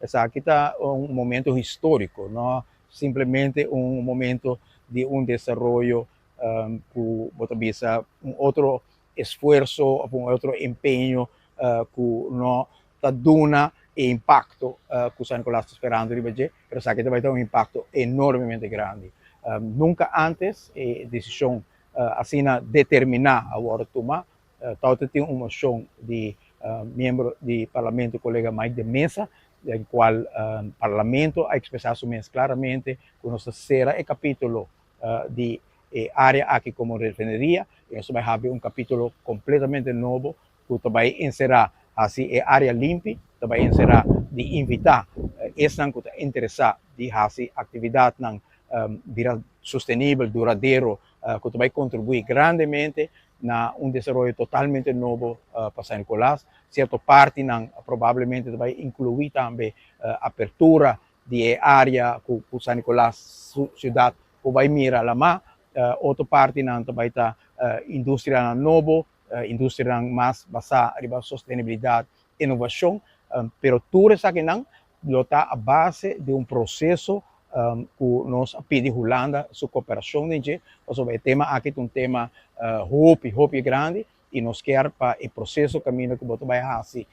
Esaki ta un momento historico, no simplemente un momento di un desaroyo cu bo ta bisa un otro esfuerso of un otro empeño cu no ta duna e impacto cu San Nicolas ta sperando riba dje, pero esaki ta bay ta un impacto enormemente grandi. Nunca antes e decision asina determina a wordo tuma. Tawata tin un mocion di miembro di Parlamento colega Mike de Meza, den cual Parlamento a expresa su mes claramente cu nos ta cera e capitulo di e area aki como refineria y nos ta bay habri un capitulo completamente nobo cu ta bay encera haci e area limpi, ta bay encera di invita esnan cu ta interesa di haci actividadnan bira sostenibel, duradero, cu ta bay contribui grandemente na un desaroyo totalmente nobo pa San Nicolas. Cierto partinan probablemente ta bay inclui tambe apertura di e area cu San Nicolas su ciudad por bay mira lama. Otro partinan ta bay ta industrianan nobo, industrianan mas basa riba sostenibilidad, innovacion, pero tur esakinan lo ta a base di un proceso cu nos a pidi Hulanda su cooperacion den dje, pasobra e tema aki ta un tema hopi, hopi grandi y nos kier pa e proceso caminda cu bo ta bay haci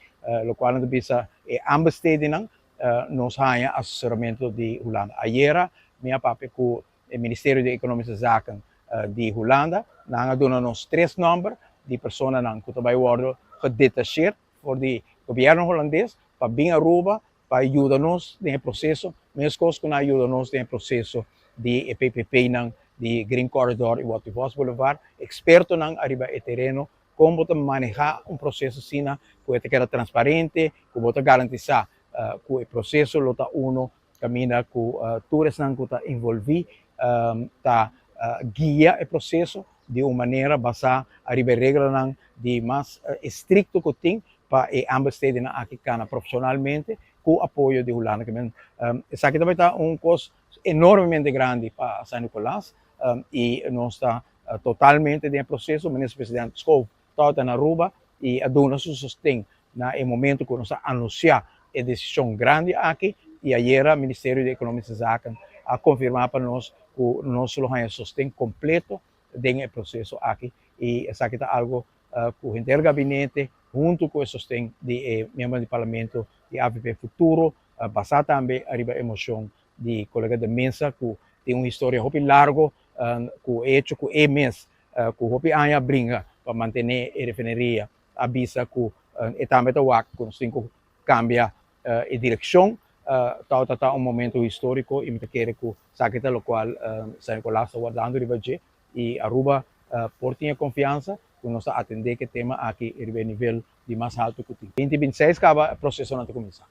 locual nan ta bisa e aanbestedingnan nos haña asesoramiento di Hulanda. Ayera mi a papia cu e Ministerio di Economische Zaken di Hulanda, nan a duna nos tres nomber di personanan cu ta bay wordo gedetacheerd for di gobierno Hulandes pa bin Aruba pa yuda nos den e proceso, mescos cu nan a yuda nos den e proceso di e PPP-nan di Green Corridor y Watty Vos Boulevard, expertonan ariba e tereno con bo ta maneha un proceso asina cu e ta keda transparente, cu bo ta garantisa cu e proceso lo ta uno caminda cu tur esnan cu ta envolvi ta guia e proceso di un manera basa ariba e reglanan di mas estricto cu tin pa e aanbestedingnan aki cana profesionalmente cu apoyo di Hulanda. Esaki ta bay ta un cos enormemente grandi pa San Nicolas y nos ta totalmente den e proceso. Minister President Schoof tabata na Aruba y a duna su sosten na e momento cu nos a anuncia e decision grandi aki y ayera Ministerio di Economische Zaken a confirma pa nos cu nos lo haya sosten completo den e proceso aki y esaki ta algo cu henter gabinete hunto cu e sosten di e miembronan di Parlamento di avp Futuro basa tambe ariba e mocion di colega de Meza cu tin un historia hopi largo cu e hecho cu e mes cu hopi aña a bringa pa mantene e refineria a bisa cu e tambe ta wak cu nos tin cu cambia e direccion tawata ta un momento historico y mi ta kere cu esaki ta locual San Nicolas ta wardando riba dje y Aruba por tin e confiansa cu nos ta atende cu e tema aki riba e nivel di mas halto cu tin. 2026 caba e procesonan ta cuminsa.